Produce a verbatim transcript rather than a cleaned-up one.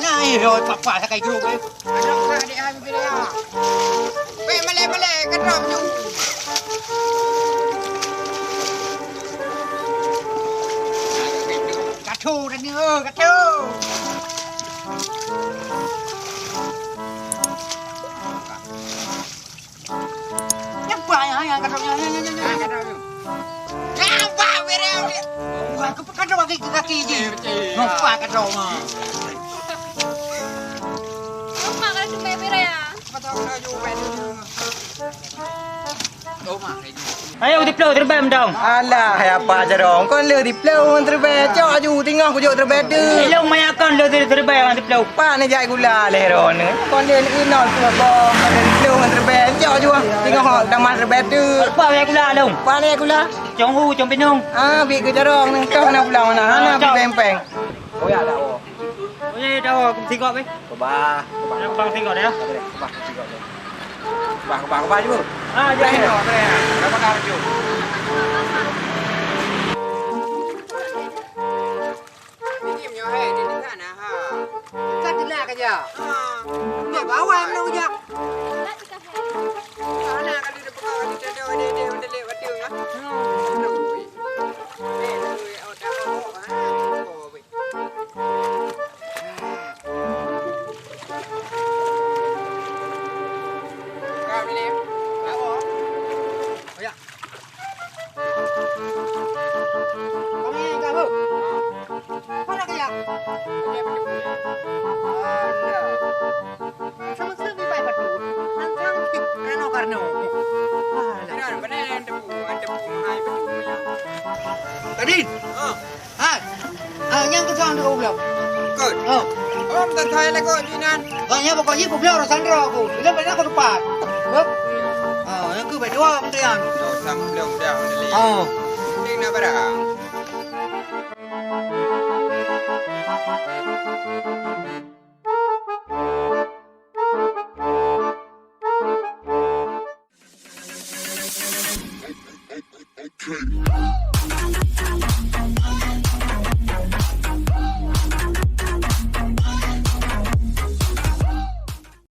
Nah, eh, oi, papa sakai grup, eh. Aduh, ka dek hai bibir ya. Weh, malai-malai, ka drop tu. Ka tho dah ni, oh, ka tho. Nampak ya, ya, kadok ya, ya, ya, ya, ya. Ah, kadok tu. Nampak bere. Wah, aku kadok kaki, kaki je. Betul, betul. Nampak kadok mah. Nampak kadok tu bere ya. Apa tahu dah jumpa tu. Oh, mak, ini. Ayo, dipeluk, terbang dong. Alah, hai apa carong? Kon le dipeluk terbang. Cok aju, tingah kujok terbang tu. Ilong maya kon le terbang terbang. Pak ni jai gula leh ron. Kon dia ni inol tu apa? Ada dipeluk terbang. Cok aju, tingah hok damah terbang tu. Apa ya gula dong? Pak ni gula. Cong hu, cong pinung. Ah, bi ke carong ni. Kau nak pulang mana? Hana bi peng-peng. Oh ya, dah. Oh ya, dah. Aku tinggal weh. Kebah, kebah. Nak bang tinggal ya. Kebah, kebah, kebah. Kebah, kebah, kebah je, Bu. Ah, ya, ya. Kebah, kebah, kebah. Ini punya hai, dia di sana, ha. Kan dia nak kerja. Ha. Dia bawa yang nak kerja. Mana kalau dia pegang, dia, dia, dia, dia, dia, dia, dia, dia, ha. Hmm. Aduh, weh. Eh, weh, oh, dah, oh, ha. Oh, weh. Kak Milim, lawa. Oh, ya. Kami kabut. Mana kaya? Ada. Sama sekali baik batu. Nantang Karno Karno. Alah. Benar, benar yang tepu, yang tepu, hai betul. Tadi. Oh. Hai. Ah, nyang keu soe nyoe goblok? Keu. Oh. Oh, tak saya lagi kok jinan. Oh, nyang pokok jih goblok urusan droe aku. Bila benda aku tepat. Hop. Ah, nyang keu berdua kementerian. Oh, sang goblok dah, dah. Oh. Ini nak barang.